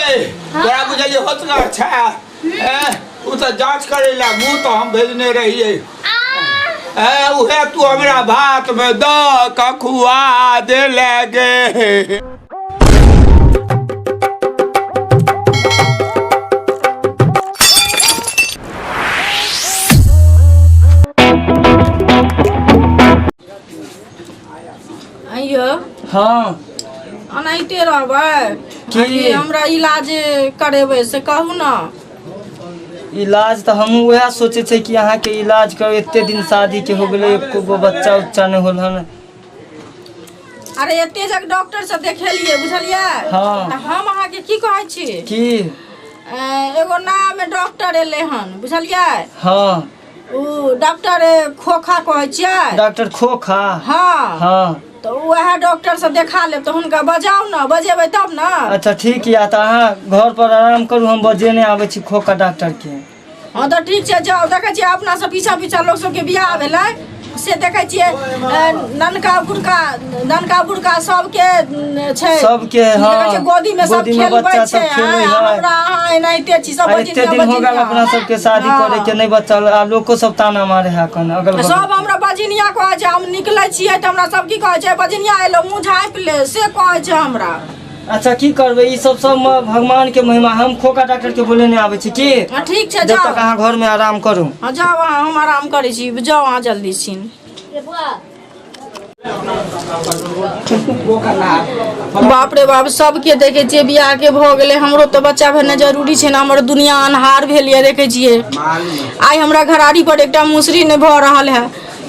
तोरा बुझलियै होतगर छै ए, ओ तऽ जाँच करै लए मुँह तऽ हम भेजने रहियै। ए, उहे तू हमरा भात में दऽ कऽ खुआ देले गे। आइयो। हाँ। अनाहिते रहबै? की? कि हमरा इलाज करेबै से कहू ने। इलाज तऽ हमहूँ उएह सोचै छै कि अहाँके इलाज करू। एते दिन शादीके हो गेलै, एको गो बच्चा उच्चा नहि होल हन। अरे एते जग डॉक्टर से देखेलिए, बुझलियै? हाँ। तऽ हम अहाँके की कहै छी? की? एगो नया में डॉक्टर एलै हन, बुझलियै? हाँ। उ डॉक्टर खोखा कहै छियै। डॉक्टर खोखा? हाँ। हाँ। तऽ उएह डॉक्टर से देखा लेब, तऽ हुनका बजाउ ने, बजेबै तब ने। अच्छा ठीक यऽ, तऽ अहाँ घर पर आराम करू, हम बजेने आबै छी खोखा डॉक्टर के। हाँ तऽ ठीक छै, जाउ। देखै छियै अपना सब पीछा पीछा लोक सबके बियाह भेलै से देखै छियै, ननका बुढ़का ननका बुढ़का सबके न, छै सबके, हाँ। देखै छियै गोदी में सब गोदी में खेलबै बच्चा छै, सब खेलै हाँ, है। हमरा अहाँ एनाहिते छी सब। आ एते दिन हो गेल अपना सबके शादी हाँ। करे के, नहीं बच्चा, आ लोको सब ताना मारे है अखन अगल बगल। सब हमरा बजिनिया कहै छै। हम निकलै छियै तऽ हमरा सब की कहै छै? बजिनिया एलो, मुँह झाँपि ले, से कहै छै हमरा। अच्छा की करबै, ई सब सब भगवान के महिमा। हम खोखा डॉक्टर के बोलेने आबै छी की? हाँ, ठीक छै। जब जाउ। तक अहाँ घर में आराम करू। हाँ, जाउ अहाँ, हम आराम करै छी, जाउ अहाँ जल्दी छिन। बाप रे बाप, सबके देखै छियै बियाह के भऽ गेलै, हमरो तऽ बच्चा भेनाइ जरूरी छै ने। हमर दुनिया अन्हार भेल यऽ। देखै छियै आइ हमरा घरारी पर एकटा मुसरी नहि भऽ रहल है।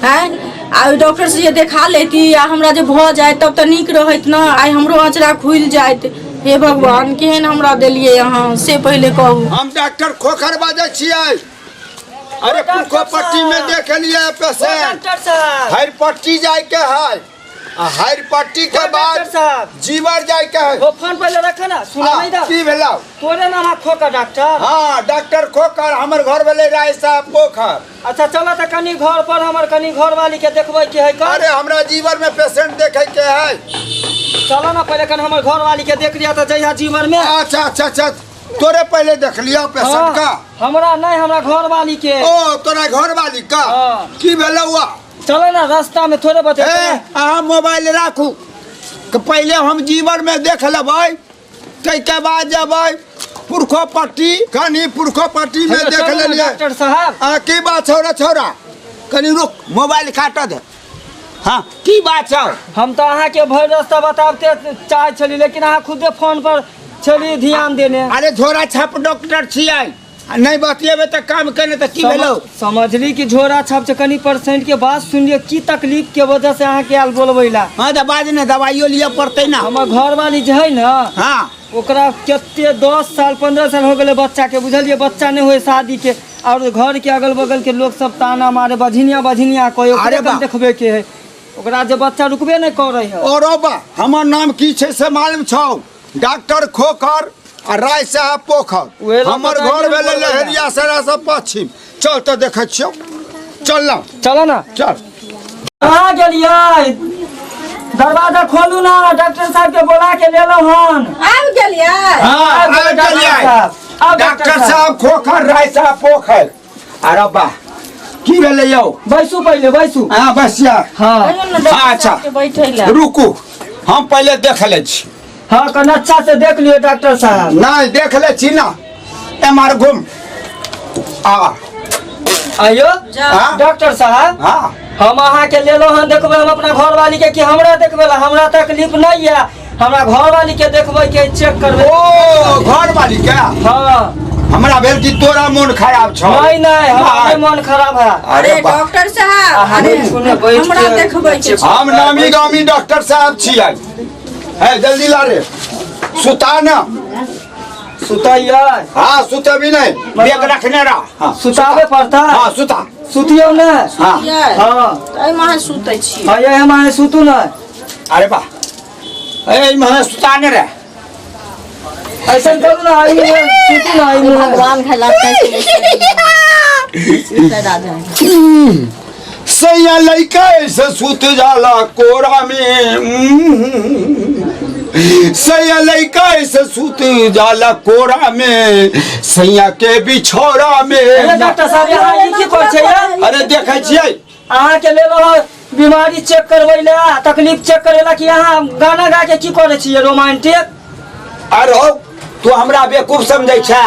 आँय, आ ओहि डॉक्टर से जे देखा लेती आ हमरा जे भऽ जाय तब तऽ नीक रहैत ने, आइ हमरो अँचरा खुलि जाइत। हे भगवान, केहन हमरा देलियै अहाँ से पहिले कहू। हम डॉक्टर खोखर बाजै छियै। अरे पुरखो पट्टी में देख लियै पेशेंट। डॉक्टर साहब। हर पट्टी जाय के है आ हर पट्टी के ओ बाद डॉक्टर साहब। जीवर जाय के है। वो फोन पहले रखे ना, सुना नहीं दा। की भेलौ? तोरे नाम है खोखा डॉक्टर? हाँ, डॉक्टर खोखर। हमर घर भेलै राय साहब पोखर। अच्छा चलो तऽ कनी घर पर हमर कनी घरवाली के देखबै के है कल। अरे हमरा जीवन में पेशेंट देखे के है। चलो ना, पहले कनी हमर घरवाली के देख लिया तऽ जइहा जीवन में। अच्छा अच्छा अच्छा, तोरे पहले देख लिया पेशेंट हाँ, का? हमरा नहीं, हमरा घरवाली के। ओ तोरा घरवाली का? हाँ। की भेलौ हुआ? चलो ना, रास्ता में थोड़े बते। ए, अहाँ मोबाइल राखू, कि पहले हम जीवन में देख लेबै, ताहिके बाद जेबै पुरखो पट्टी। कनी पुरखो पट्टी में देख लेलियै। डॉक्टर साहब। आ की बात छौ रे छौरा? कनी रुक, मोबाइल काट दे। हाँ, की बात छौ? हम तऽ अहाँके भरि रास्ता बताबते चाहै छली, लेकिन अहाँ खुदे फोन पर छली ध्यान देने। अरे झोरा छाप डॉक्टर छियै, आ नहि बतियेबै तऽ काम केने तऽ की भेलौ? समझली कि झोरा छाप छै। कनी परसेंट के बात सुन लियौ, की तकलीफ के वजह से अहाँके आयल बोलबै ला। हाँ तऽ बाज ने, दवाइयो लिअ पड़तै ने। हमर घरवाली जे है ने, हाँ, ओकरा कते 10 साल 15 साल हो गेलै बच्चा के, बुझलियै? बच्चा नहि होय शादी के, और घर के अगल बगल के लोग सब ताना मारे, बझिनिया बझिनिया कहे। अरे ओकरे बा। कन देखबे के है ओकरा, जे बच्चा रुकबे नहि करे है। और बा, हमर नाम की छै से मालूम छौ? डॉक्टर खोखर आ राय साहब पोखर। उहे लऽ हमर बताइए घर भेलै बोलबै ला। लहेरिया सराय से पश्चिम। चल तऽ देखै छियौ, चल ना। चलो ना। चल। कहाँ गेलियै? दरवाजा खोलू ना, डॉक्टर साहब के बोला के लेलहुँ हन। आबि गेलियै? हाँ, आबि गेलै आबि डॉक्टर गेलियै। साहब। आउ। डॉक्टर साहब खोखर, राय साहब पोखर। अरे बा, की भेलै यौ? बैसू, पहिले बैसू। हाँ, बस यार। हाँ। कहियौ ने डॉक्टर अच्छा। साहब के बैठै लए। रुकू, हम पहिले देख लै छी। हाँ, कनि अच्छा से देख लियौ डॉक्टर साहब। नहीं, देख ले छी ना, एम्हर घुम आ। आइयो। हाँ? डॉक्टर साहब। हाँ। हम अहाँके लेलहुँ हन, देखबै हम अपना घरवाली के कि हमरा देखबै ला? हमरा तकलीफ नहीं है, हमरा घरवाली के देखबै के, चेक करबै। ओ घर वाली के? हाँ। हमरा भेल कि तोरा मोन खराब छौ। नहीं नहीं, हमरा नहीं। नहीं मन खराब है। अरे अरे बा। डॉक्टर साहब, अहाँ अरे सुने, बैठ हमरा के- देखबै के छै। हम नामी गामी डॉक्टर साहब छियै। है, जल्दी ला रे, सुता ना। सुतैयै? हाँ, सुतेबी नहीं, बैग रखने रह। हाँ। सुताबे पड़ता। हाँ, सुता। सुतियौ ने। हाँ। सुतियै? हाँ। तऽ एहिमे अहाँ सुतै छी? हाँ, यही हम अहाँ सुतू ने। अरे बा, ए मने सुता ने रे। ऐसा करू ना, आई सुतू ना आई। भगवान खैला राजा। सैया लैका ऐसे सुत जाला कोरा में। सैया लैका से सुत जाला कोरा में, सैया के बिछौरा में। अरे डॉक्टर साहब, यहाँ ई की करै छै यै? अरे देखै छियै। अहाँ के लेल बीमारी चेक करबै ला, तकलीफ चेक करै ला, कि अहाँ गाना गा के की करै छियै रोमांटिक? अरे तू हमरा बेवकूफ समझै छै?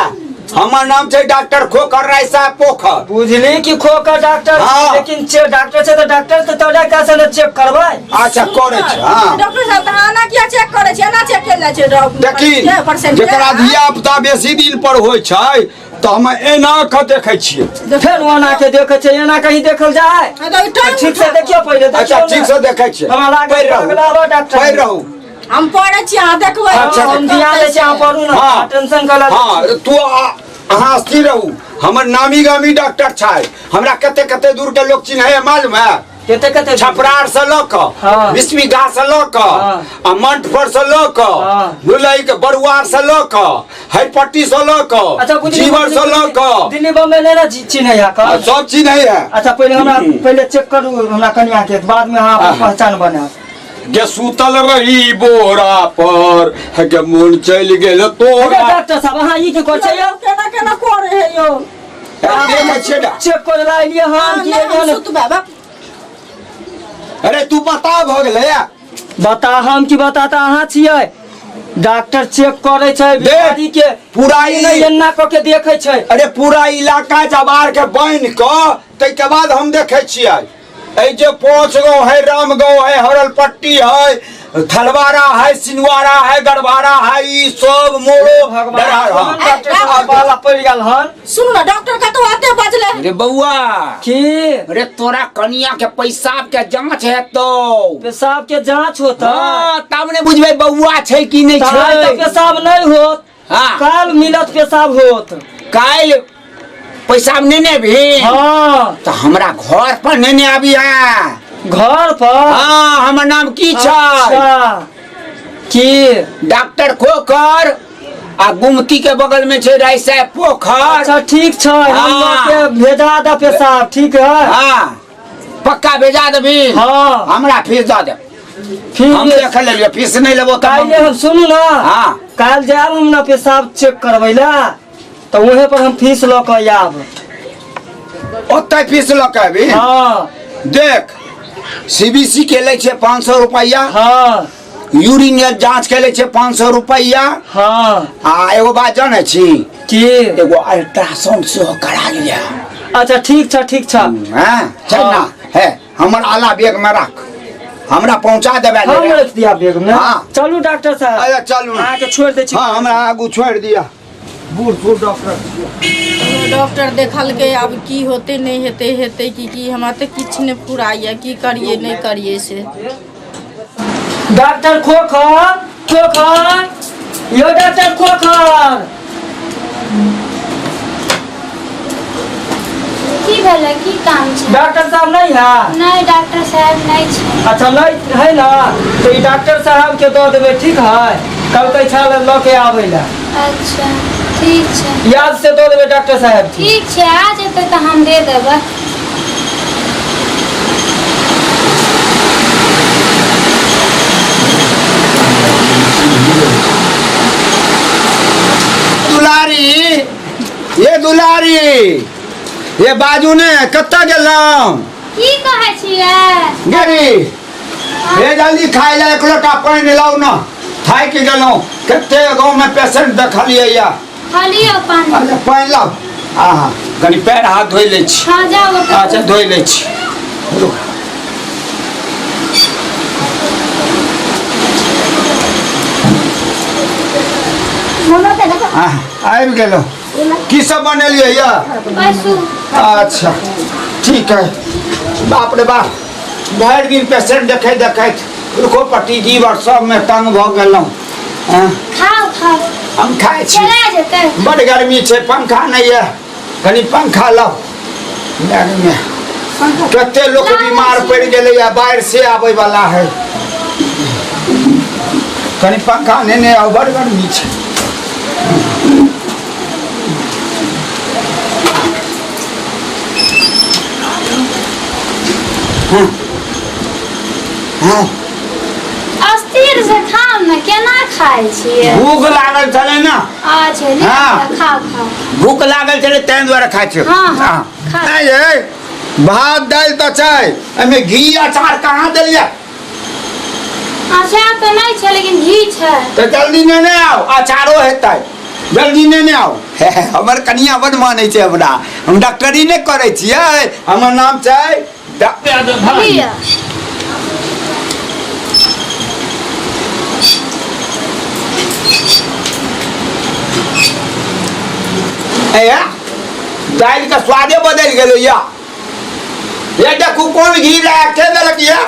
हमर नाम छै डॉक्टर खोखर राय साहब पोखर। बुझली कि खोखर डॉक्टर। हाँ। लेकिन डॉक्टर छै तऽ डॉक्टर तऽ तोरा कैसे ने चेक करबै? अच्छा करै छै। हाँ। डॉक्टर साहब, तऽ अहाँ एना किया चेक करै छियै? एना चेक कयल जाइ छै देखी, के परसेंट के? जकरा धिया पुता बेसी दिन पर होइ छै तऽ हम एना कऽ देखै छियै। फेर ओना के देखै छै, एना कहीं देखल जाय? हाँ, तऽ ई टाइम ठीक से देखियौ पहिले। अच्छा। देखियौ ठीक ने। से देखै छियै। हमरा लागै पढ़ि रहू। पगला बा डॉक्टर। पढ़ि रहू। हम पढ़ै छी, अहाँ देखबै। अच्छा। हम ध्यान दै छी, अहाँ पढ़ू ने। हाँ। टेंशन कला। हाँ, तू अहाँ स्थिर रहू। हमर नामी गामी डॉक्टर छै, हमरा कते कते दूर के लोग चिन्है है, मालूम है? कते कते? छपरार से लऽ कऽ, हाँ। बिस्मी गाछ से लऽ कऽ, हाँ। आ मंठ पर से लऽ कऽ, हाँ। बुझलै के बरुआर से लऽ कऽ, हरिपट्टी से लऽ कऽ, अच्छा बुझली। जीवर से लऽ कऽ। दिल्ली बम्बई नहि ने चिन्है है आ, का? सब चिन्है है। अच्छा, पहिले हमरा पहिले चेक करू हमरा कनिया के, बाद में अहाँ अपन हाँ। पहचान बनायब। गे सुतल रही बोरा पर, गे मोन चलि गेल अरे तोरा। डॉक्टर साहब, अहाँ ई की करै छियै यौ? केना केना करे है यौ? देखै छियै ने। चेक करे ला एलियै हम कि नहि, हम एलियै हन? सुतबै बाप। अरे तू बता, भऽ गेलै या? बता हम कि बताता अहाँ छियै? डॉक्टर चेक करै छै बीमारी के। पूरा ई नहि, एना कऽ के देखै छै। अरे पूरा इलाका जवार के बान्हि कऽ ताहिके बाद हम देखै छियै। एहि जे पाँच गाँव है, राम गाँव है, हरलपट्टी है, थलवारा है, सिनवारा है, गढ़वारा है, ई सब मोरो भगवान, डरहर, हाँ। डॉक्टर साहब पाला पड़ि गेल हन। सुनू ने डॉक्टर, कतौ एते बजले। अरे बौआ। की? अरे तोरा कनिया के पेशाब के जांच हेतौ। पेशाब के जांच होता? हाँ, तब ने बुझबै बौआ छै कि नहि तऽ आइ छै। तऽ पेशाब नहि होत। हाँ। काल मिलत पेशाब होत। काल्हि पैसा नेने भी? हाँ। तऽ हमरा घर पर नेने आबी है। घर पर? हाँ, हमर नाम की छै? अच्छा, की? डॉक्टर खोखर, आ गुमती के बगल में छै राय साहेब पोखर। अच्छा, ठीक छै, हम हाँ। लऽ के भेजा दे पेशाब, ठीक है? हाँ, पक्का भेजा देबी? हाँ। हमरा फीस दऽ दे। हम फिर देख लेलियै, फीस नहि लेबो तऽ काल्हि हम सुनू ने। हाँ। काल्हि जायब हम ने पेशाब चेक करबै ला, तऽ वहीं पर हम फीस लऽ कऽ आयब। ओतै फीस लऽ के आबी? हाँ। देख, सीबीसी के लै छै 500 रुपैआ। हाँ। यूरिन जांच के लै छै 500 रुपैआ। हाँ। आ एगो बात जानै छी? की? एगो अल्ट्रासाउंड सेहो करा लिअ। अच्छा, ठीक छै, ठीक छै। हैं, चल ना। हाँ। है, हमर आला बैग में रख, हमरा पहुंचा देबै। हम रख दिया बैग में। हाँ। चलू डॉक्टर साहब। अच्छा, चलू। अहाँके छोड़ि दै छी। हाँ, हमरा आगू छोड़ि दिअ। बूढ़ सूढ़ डॉक्टर। डॉक्टर देखलकै, आब की होतै नहि हेतै, हेतै की की, हमरा तऽ किछु नहि फुराइए, की करियै नहि करियै से। डॉक्टर खोखर, खोखर यो, डॉक्टर खोखर। की भेलै? की काम छै? डॉक्टर साहब नहीं है? नहि, डॉक्टर साहब नहि छै। अच्छा, नहीं है ना, तो ई डॉक्टर साहब के दऽ देबै, ठीक है? कहलकै छल लऽ के आबै ला। अच्छा, ठीक छै। याद से दऽ देबै डॉक्टर साहब के। ठीक छै, आ जेतै तऽ हम दे देबै। दुलारी, ये दुलारी, ये बाजू ने, कतऽ गेलहुँ? की कहै छियै? गरी हे, जल्दी खाय लए एक लोटा पानि लाउ ने, थाकि गेलहुँ। कते गाँवमे पेशेंट देखलियै या। खा लियौ पानि। अच्छा, पानि लाउ। आहा, कनि पैर हाथ धोइ लै छी। हँ, जाउ। अच्छा, धोइ लै छी, रुक। आह, आबि गेलहुँ। की सब बनेलियै या? बैसू। अच्छा, ठीक है। बाप रे बाप, भरि दिन पेशेंट देखैत देखैत रुको पट्टी जीवर सबमे तंग भऽ गेलहुँ। हँ, खाउ, खाउ। हम खाइ छी। चला जेतै। बड गर्मी छै, पंखा नहि यऽ, कनि पंखा लाउ। गर्मीमे कते लोक बीमार पड़ि गेलैया, बाढ़ि से आबै वाला है। कनि पंखा नेने आउ, बड गर्मी छै। हाँ हाँ। अस्थिर से खाउ ने, केना खाइ छियै? भूख लागल छलै ने। अच्छा, लिअ। हाँ। खाउ खाउ। भूख लागल छलै, ताहि दुआरे खाइ छियै। हाँ, हाँ, खा। नहि यै, भात दालि तऽ छै, एहिमे घी अचार कहाँ देलियै? अचार तऽ नहि छै, लेकिन घी छै। तऽ जल्दी नेने आउ, अचारो हेतै, जल्दी नेने आउ। हमर कनिया बड मानै छै हमरा। हम डॉक्टरी नहि करै छियै, हमर नाम छै लिअ। दालि के स्वादे बदलि गेलै। या ये देखू, कोन घी लगा के देलक? या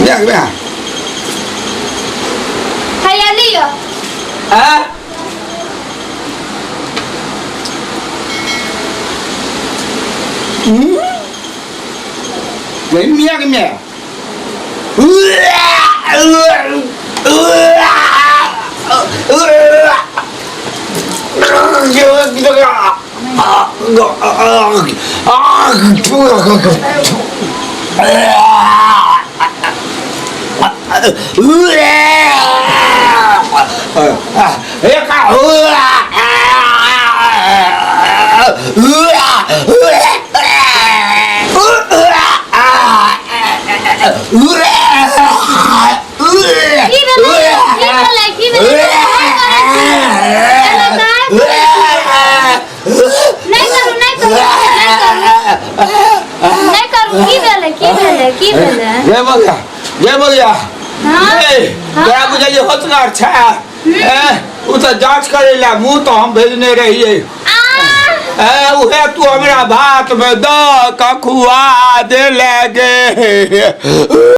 देख बे। हैया लिअ। आ मियाँ के मियाँ। की भेलै? की भेलै? की भेलै? काहे करै छियै? एना काहे करै छियै? नहि करू, नहि करू, नहि करू, नहि करू। की भेलै? की भेलै? की भेलै? जय बोलिया, जय बोलिया। हाँ? ए, तोरा बुझलियै होतगर छै? ए, ओ तऽ जाँच करै लए मुँह तऽ हम भेजने रहियै। आ ए, उहे तू हमरा भात में दऽ कऽ खुआ देले गे।